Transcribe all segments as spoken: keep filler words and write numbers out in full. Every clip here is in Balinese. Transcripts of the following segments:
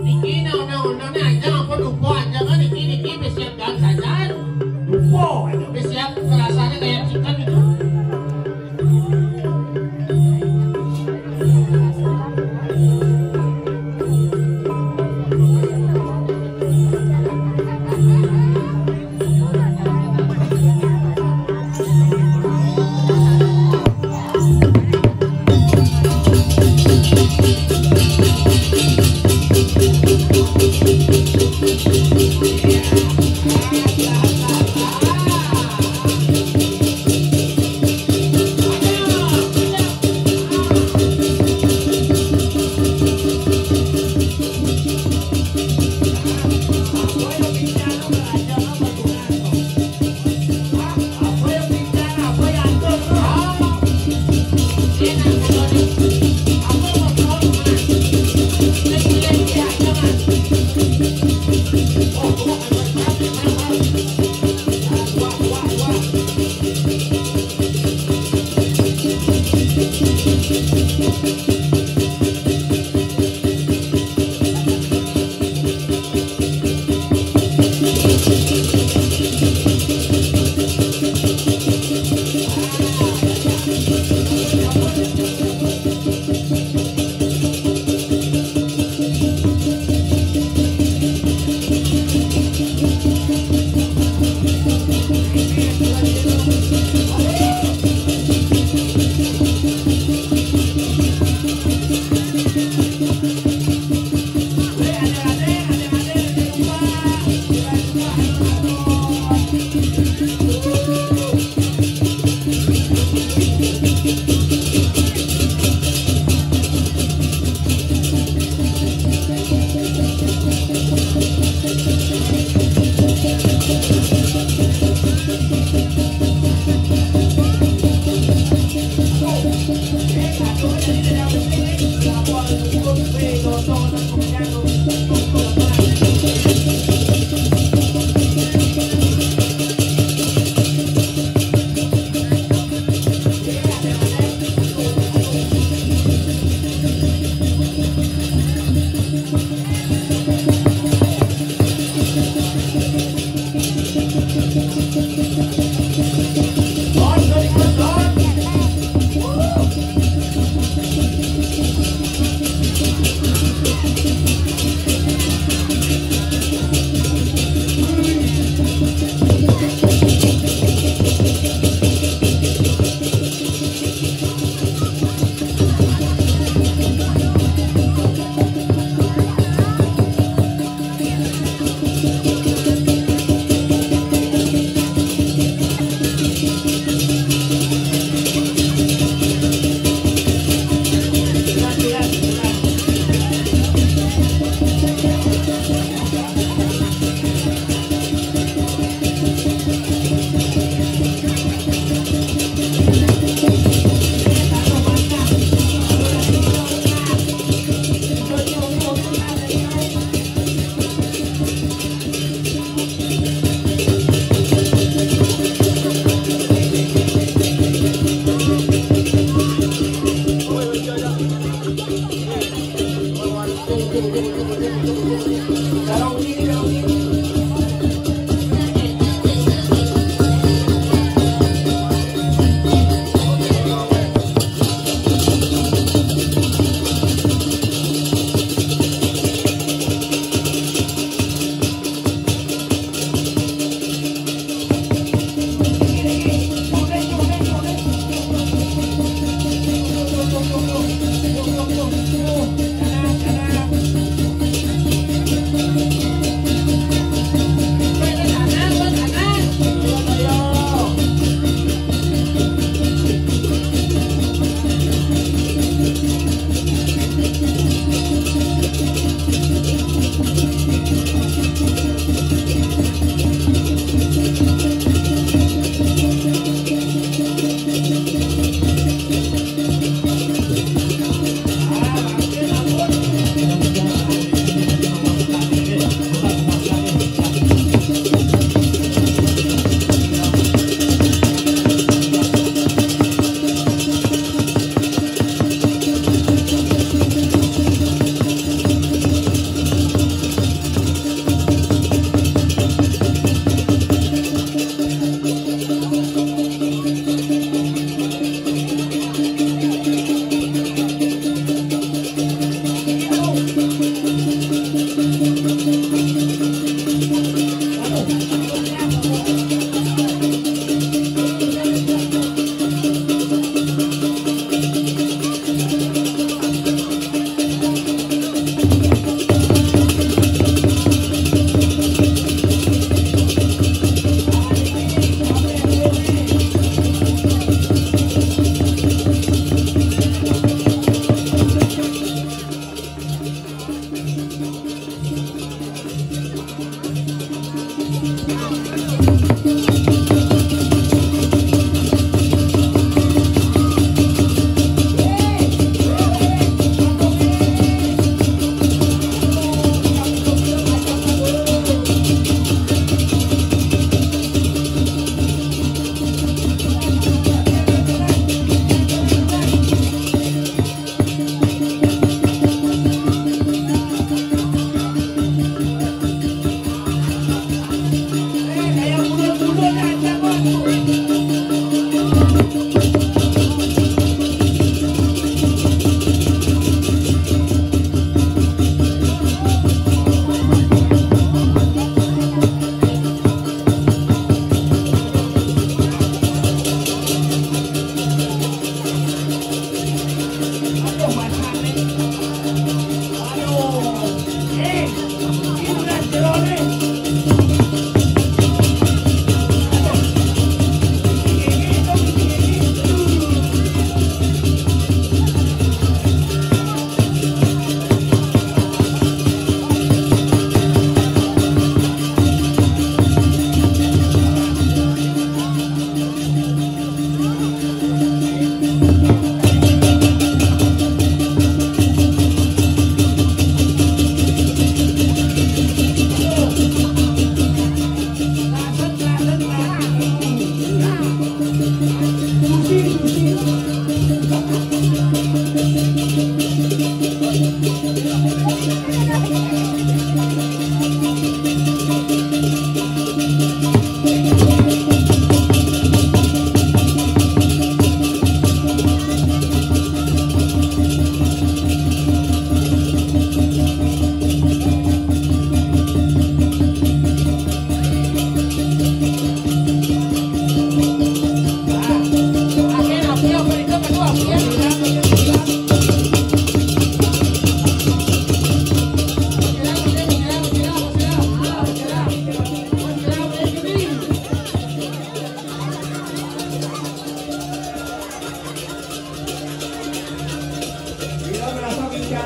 Niki naon-naon aja, apa dupo aja kan, niki, niki bisiak dan saja. Dupo aja bisiak, rasanya kayak chicken itu.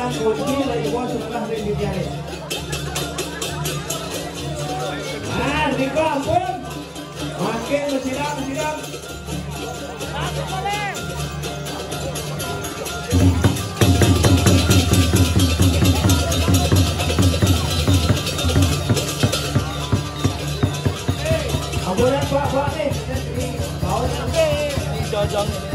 Kunci lagi bos sebelah ring di tiare. Ah, dika ampun. Makin besidang, besidang. Ampun, Pak, Pak, nih. Mau sampai di jojong.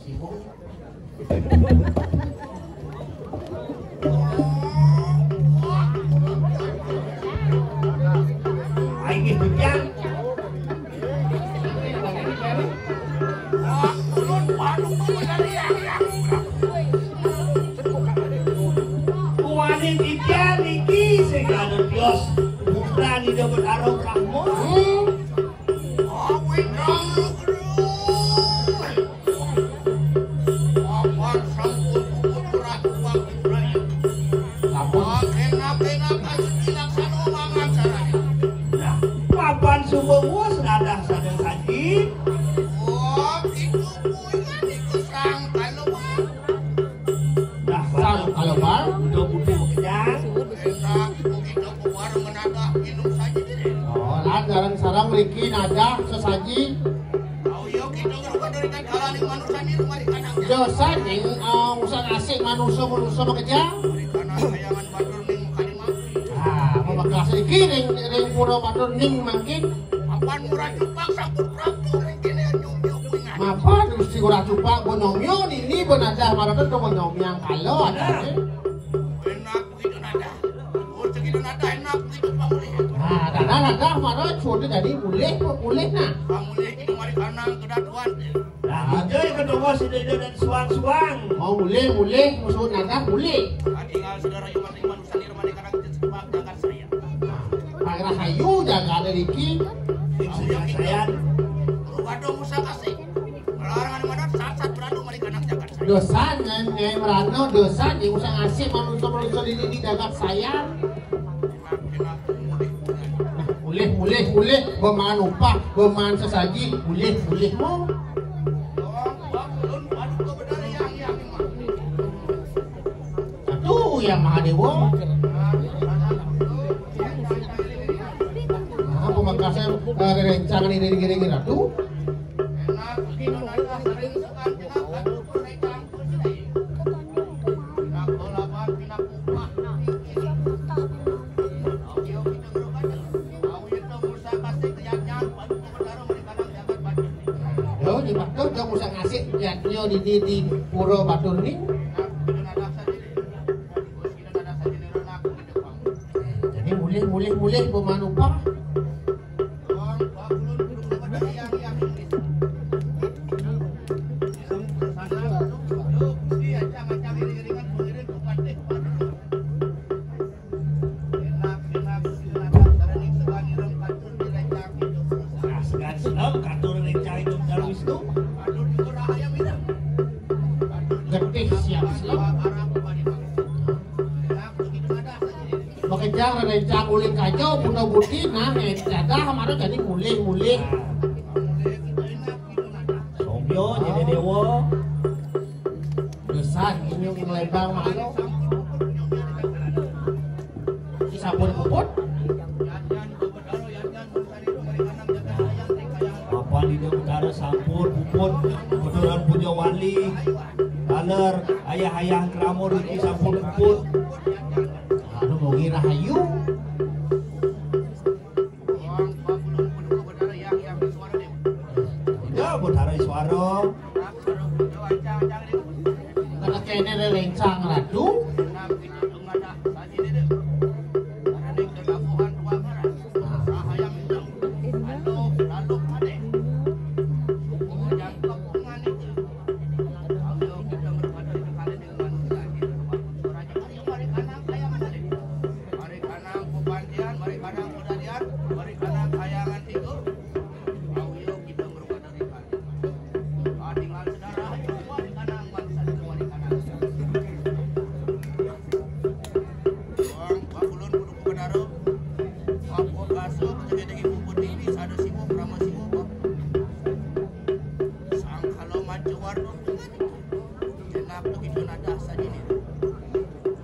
Aing geus hujan. Kuanin titian niki sing anu tios. Bukan di dapat arok rahmo. Papan sangkul puput berat uang Ibrahim. Sampun. Enak-enak aja dilaksano mangan caranya. Nah, papan subuh wus nadah sadang saji. Oh, itu kuingan itu sang keluar. Nah, sang keluar. Udah-udah ya. Enak, itu kita keluar menadah minum saji deh. Oh, lantaran sarang Riki nadah sesaji. Ayo kita ngerubah dari tatkala ning manusia niru mari kanang. Dosa ning, eh, usah asik manusia-manusia bekerja. Mari kanang kayangan batur ning kalimat. Ah, apa bakal asik ring, ring pura batur ning mangkin. Papan murah jupang sampun prabu ring kene nyum-nyum kuingan. Mapa Gusti Ngurah Cupang bonomio nini benadah maraten to bonomio yang kalo ada. Enak begitu nada. Oh, segitu nada enak begitu pamulih. Nah, nada nada mara sudah jadi mulih mulih nah. Pamulih itu mari kanang kedatuan. Nah, aja yang kedua si Dede dan suang-suang. Mau mulih mulih musuh nada mulih. Nah, tinggal saudara Iman Iman Usani Remani kanang itu sebab jagat saya. Pak Rahayu jaga ada Riki. Yang saya. Waduh, Musa kasih. Larangan mana saat-saat beranu mari kanang jagat saya. Dosa nyai, nyai merano, dosa nyai usah ngasih manusia-manusia ini di jagat saya. Mulih, mulih, mulih, beman upah, beman sesaji, mulih, mulih mu. Aduh, yang Mahadewa. Nah, pamekasnya, eh, rerencangan ini, ini, ini, Ratu. Yo, di waktu dong usah ngasih lihatnya di, di, di pura batur nih. Jadi mulih, mulih, mulih, pemanupah. Nah, segan seneng katur rencang itu dari Wisnu. Getih siap-siap. Makanya rencang uling kajo, puno buti, nah, eh, dadah, kemarin jadi mulih-mulih. Somyo jadi dewa. Besar ini yang lembang mah. Si sampun puput. Bapak di Utara sampun puput. Kebetulan punya wali. Taler, ayah-ayah keramu Riki sampun puput. Anu mau ngira hayu. Ya, Betara Iswara. Kata kene lelencang ratu. Mari kanang pepantian, mari kanang pedadian, mari kanang kayangan tidur. Ayo kita merupakan dari kanang. Ah, tinggal saudara, ayo, mari kanang, mari kanang, mari kanang. Bang, Pak Ulun, kudu kebenaran. Pak Kok Kaso, kecil-kecil ibu putih ini, sada sibuk, rama sibuk, Pak. Sang kalau mancewar, Pak. Enak begitu nada saja nih.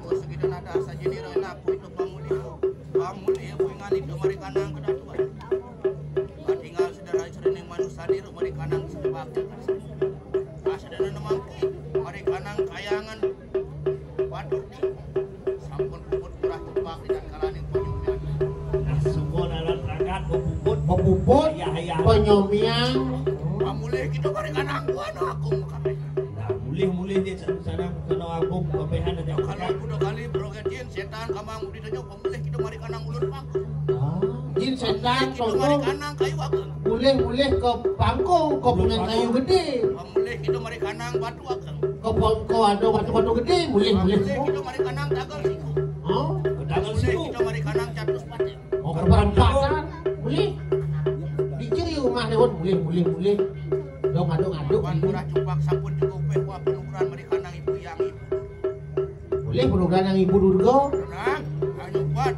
Oh, segitu nada saja nih, enak begitu pamulih. Pamulih, aku ingat itu mari kanang kedatuan. Tinggal saudara sering manusia nih, mari kanang sebab. Nah, saudara nemangki, mari kanang kayangan. Waduh, sampun puput murah cepak di kalaning penyumian. Nah, semua dalam rangkat puput. Puput, ayah-ayah. Penyumian. Pamulih kita mari kanang, waduh, aku kabeh. Mulih di sana kena agung kepehan aja. Kalau kuda kali brogen jin setan kamang budi tanya pemulih kita mari kanang ulun pangkung. Ah, jin setan kita mari kanang kayu ageng. Mulih-mulih ke pangkung ke punyan kayu gede. Pemulih kita mari kanang batu ageng. Ke pangkung ada batu-batu gede, mulih-mulih. Pemulih kita mari kanang tagal siku. Oh, tagal siku. Kita mari kanang catus paten. Oh, perempatan. Mulih. Diciri rumah dia pun mulih, mulih, mulih. Dong aduk-aduk. Wan murah cupak sampun cukup peh wah penukuran mari kanang ibu yang ibu. Boleh penukuran yang ibu Durga. Tenang, hanyupat.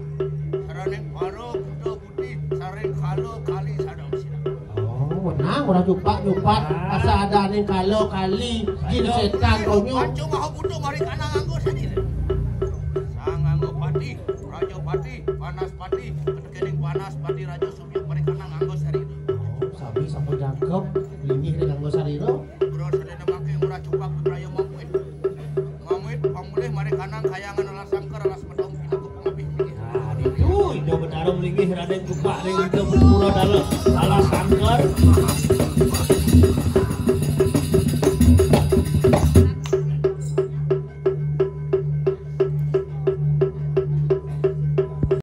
Saraning paro kuda putih, saring kalo kali sadang sirah. Oh, menang orang cupak-cupak. Asa ada ning kalo kali, jin setan konyol. Panco maha butuh mari kanang nganggo sadira. Sang nganggo patih, raja patih, panas patih, ketekening panas patih raja subyuk mari kanang nganggo sadira. Oh, sami sampun jangkep, linggih ning nganggo sadira. Bro sadana mangke ora cupak raya mamuit. Mamuit pamulih mari kanang kayangan alas sangkar alas medong pinaka pangabih. Nah, itu Ida Betara mlinggih Raden cupak ring Ida Betara dalam alas sangkar.